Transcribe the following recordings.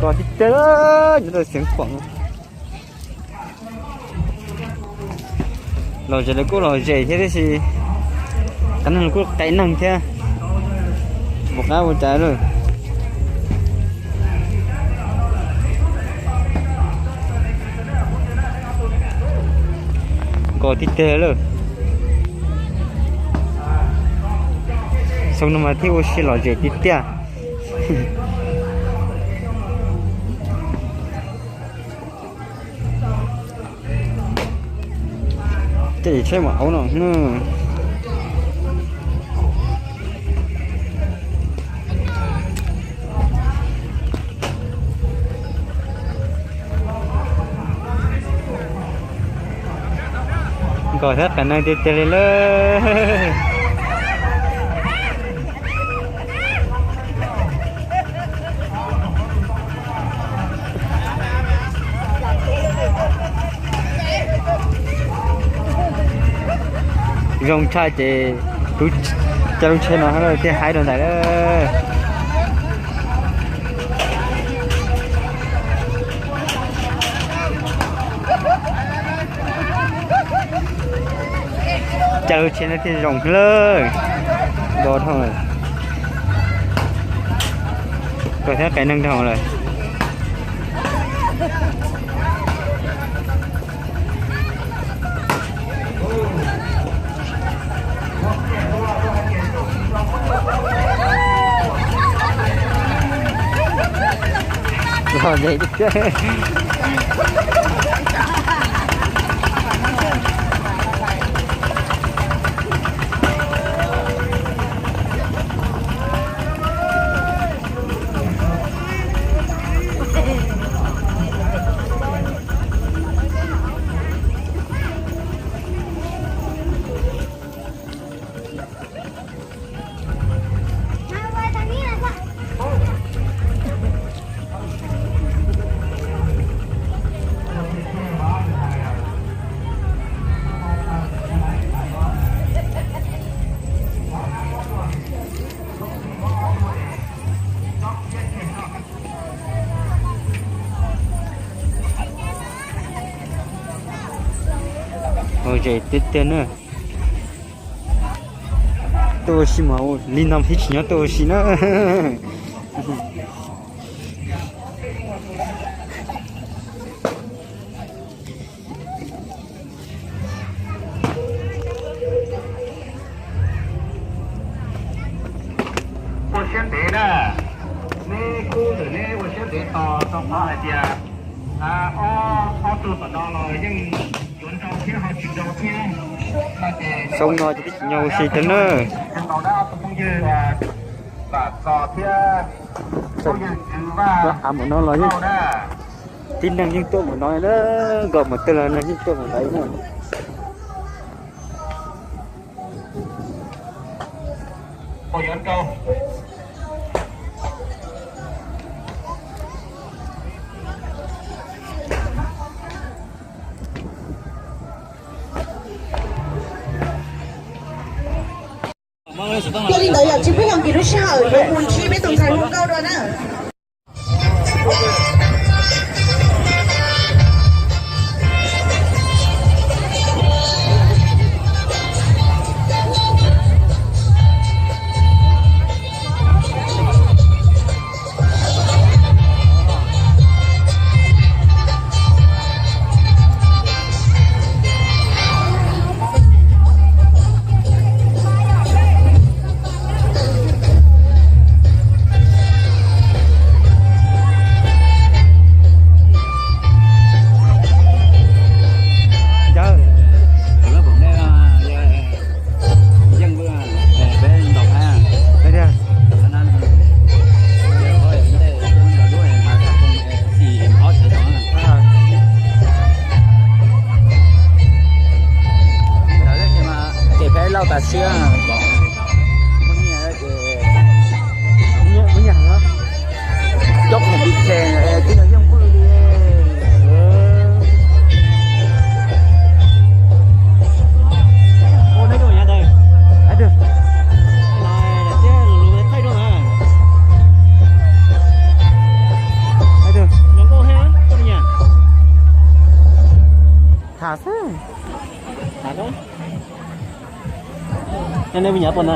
Los tib teg, nyob rau Xeev Khuam. Lom zem los kuj lom zem thiab, tab sis qee neeg los kuj qee neeg thiab. Mus qab ua cas lawm. Nkos tib teg lawm. Xyoo no mas thiaj ua si lom zem tiag tiag. Tej tsheb maum aub no. Nkos thiab qee neeg tiag tiag li lawm. Zoo tshaj ces tus coj lub tsheb no thiaj haib rau ntawd lawm. Coj lub tsheb no thiaj zoo lawm. Do dhau lawm. Nkos thiab qee neeg dhau lawm. Lom zem tiag. Lom zem tiag tiag na. Tuaj ua si mas li no thiaj tsis nyob tuaj ua si na. Ua siab ntev na, neb kub ntawm neb ua siab ntev tos rau qhov hais tias ob tug tom no los yeej yuav nrau thiab ho tsis nrau thiab. Xyoo no ces twb tsis nyob ua si thiab na. Phooj ywg Vam Txos thiab phooj ywg Tswv Vaj, av npaum no los yeej, tib neeg yeej tuaj npaum no na, nkos mus twg los neeg yeej tuaj npaum ntawd na. Yog li ntawd yog tsis pub nyob kis lub sij hawm yuav mus ntsib peb tus ntxhais hluas nkauj dua na. Nej, nej puas nyiam pom na?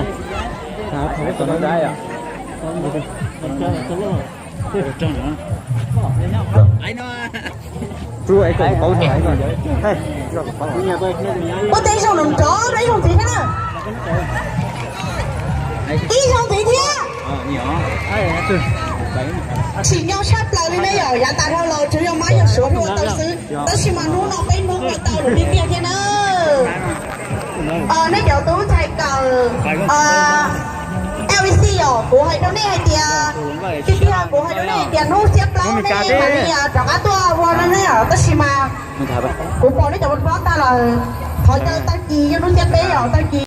Ua teb zoo nrov nrov rau ib zaug ntxiv thiab na. Ib zaug ntxiv thiab. Tsim nyog tshaj plaws li ne yom, yav tas dhau los tsuas yog mab yog suav ua tau xwb, tab sis mas hnub no peb Hmoob ua tau lus tiag tiag thiab na. Nej cov tub ntxhais kawm L V C yom, kuv hais rau nej hais tias, tiag tiag kuv hais rau nej hais tias hnub xiab plaub nej mam li rov qab tuaj ua no ne yom, tab sis mas kuv pom nej cov hlob tag lawm, thov caw tag kis yog hnub xiab peb yom, tag kis.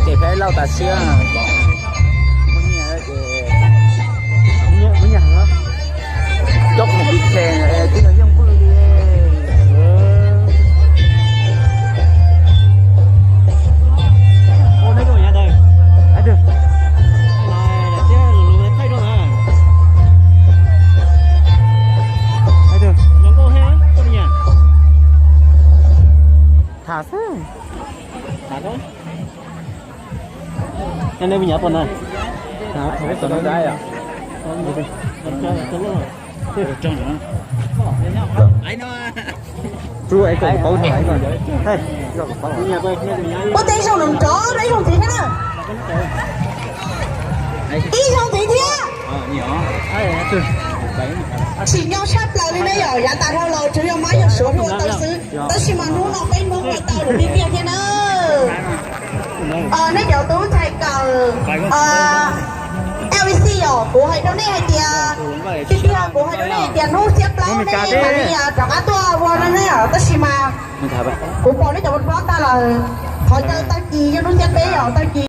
Ces peb lauj tas siab, muaj nyiaj ces, muaj nyiaj heev, coj khoom pib khe, twb yog yeej vwj li. Ua neb rau yav ntawd. Hais tias, hais tias, tham xwb. Nej, nej puas nyiam pom na? Ua teb zoo nrov nrov rau ib zaug ntxiv thiab na. Ib zaug ntxiv thiab. Tsim nyog tshaj plaws li ne yom, yav tas dhau los tsuas yog mab yog suav ua tau xwb, tab sis mas hnub no peb Hmoob ua tau lus tiag tiag thiab na. Nej cov tub ntxhais kawm L V C yom, kuv hais rau nej hais tias, tiag tiag kuv hais rau nej hais tias hnub xiab plaub nej mam li rov qab tuaj ua no ne yom, tab sis mas kuv pom nej cov hlob tag lawm, thov caw tag kis yog hnub xiab peb yom, tag kis.